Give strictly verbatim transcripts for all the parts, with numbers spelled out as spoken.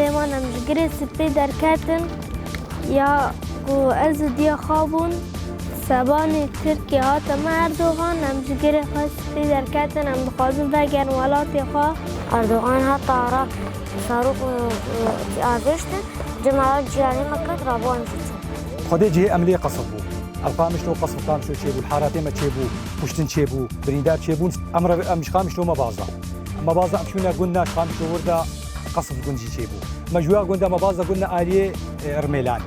Lê wan em ji girê spî derketin, ya ku ez û diya xwe bûn, sebanê Tirkiyê hate me Erdogan, em ji girê xwe spî derketin, em dixwazin vegerin welatê xwe. Erdogan heta Iraq zarok, e, e, avêştin, cemala ciyanê me ket rabû em jî çûn. Xwedê cihê em lê qesf bû. Ev Qamişlo qesf Qamişlo çêbû, li Haratê me çêbû, kuştin çêbû, birîndar çêbûn. Em re, em ji Qamişlo me bazda. Me bazda em çûne gund na ji Qamişlo wir de qesf gund jî çêbû. Me ji wê gunda me bazda gund na aliyê, e, Rmêlan.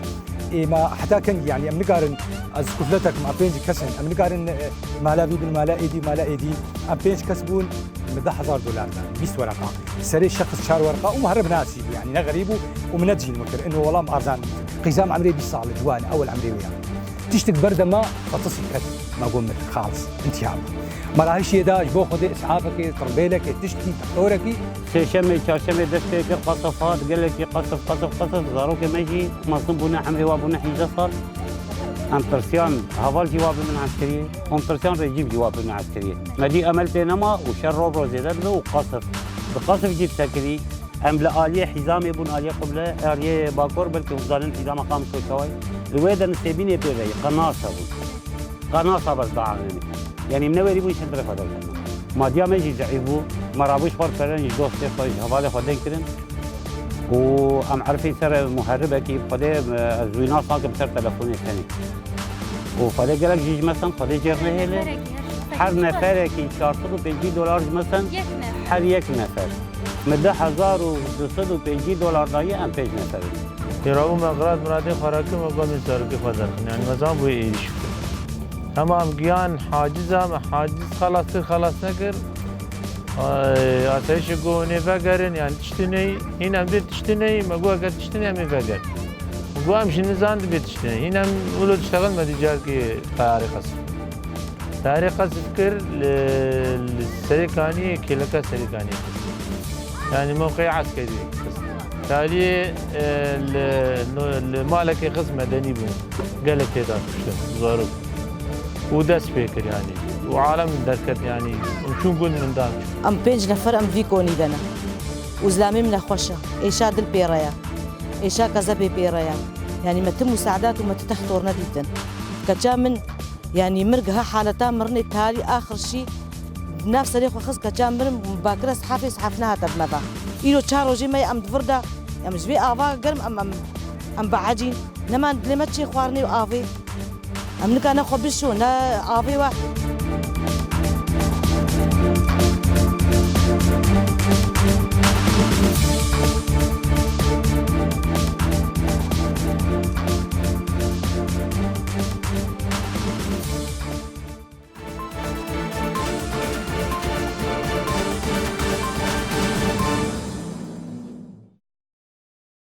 Ê me heta kengî, yanî em nikarin, ez kufletek me pênc kes in, em nikarin, e, mala vî bin, mala êdî, mala êdî. Em pênc kes bûn, min deh hezar dolar da, bîst wereqa. Serê şexs çar wereqa û min here bi nasî bû, yanî ne xerîb bû û min ne cîn min kir. Ino welam arzan. Qîzam emrê bîst sal e, ciwan e, ewel emrê wê ya. Tiştik berde me, fetisî ket, me got min xalis, intiha bû. Me rahişiyê da, ji bo Xwedê isafekê, tirbêlekê, tiştkî, doktorekî. Sêşemê, çarşemê dest pê kir, qasif hat, gelekî qasif, qasif, qasif, zarokê me jî mezin bûne, emrê wan bûne hîzdeh sal. Em tirsiyan heval jî wa bibin eskeriyê, em tirsiyan rêcîb jî wa bibin eskeriyê. Me dî emel tê nema û şer rov rov zêde dibe û qasif. Bi qasif jî disekirî, em li aliyê hîzamê bûn, aliyê qible, aliyê bakor, belkî hûn zanin hîzama Qamişlo çawa ye. Li wê de nisêbînê pê ve ye, qenasa bûn. Qenasa bes daanê min. Yanî min newerî bûn şendirê xwe derkevin. Madiya me jî zeîf bû. Me rabû ji xwe re peren ji dostê xwe, ji hevalê xwe deng kirin. Û em erfî ser muheribekî, Xwedê, ez wî nas nakim ser telefonê tenê. Û Xwedê gelek jî ji me send, Xwedê jêr nehêle. Her neferekî çar sed û pêncî dolar ji me send. Yek nefer. Her yek nefer. Min du hezar û du sed û pêncî dolar daye, em pênc nefer in. Ê rabû me qirat miradê xwe rakim, me gomê zarokê xwe derxin. Yanî me zan bûye êrîş bikin. Hema em giyan haciz a, me haciz xelas kir, xelas nekir. Ay, asayişê got hûn ê vegerin, yanî tiştî neyî, hîn em dê tiştî neyî, me got eger tiştî neyî em ê vegerin. Me got em jî nizan dibê tiştî neyî. Hîn em wilo diştexil me dî carkê teyarê qesf. Teyarê qesf kir li, li Serêkaniyê, kêleka Serêkaniyê xist. Yanî mewqeyê eskerî xist. Taliyê, e, li, no, li malekê xist medenî bû. Gelek tê de kuştin, zarok. Û dest pê kir yanî. Û alem derket yanî. Û çûn gund min dan. Em pênc nefer em vî konî de ne. Û zilamê min nexweş e. Êşa dil pê re ye. Êşa kezebê pê re ye. Yanî me ti musaedat û me ti textor nedîtin. Keça min, yanî mir giha haleta mirinê talî axir şî nav serê xwe xist keça min bakire sihafê sihaf nehate bi me ve. Îro çar rojê me ye em di vir de, em ji vê ava germ em, em, em behecîn. Nema dilê me çê xwarinê û avê. Em nika ne xwe bişo, ne avê we.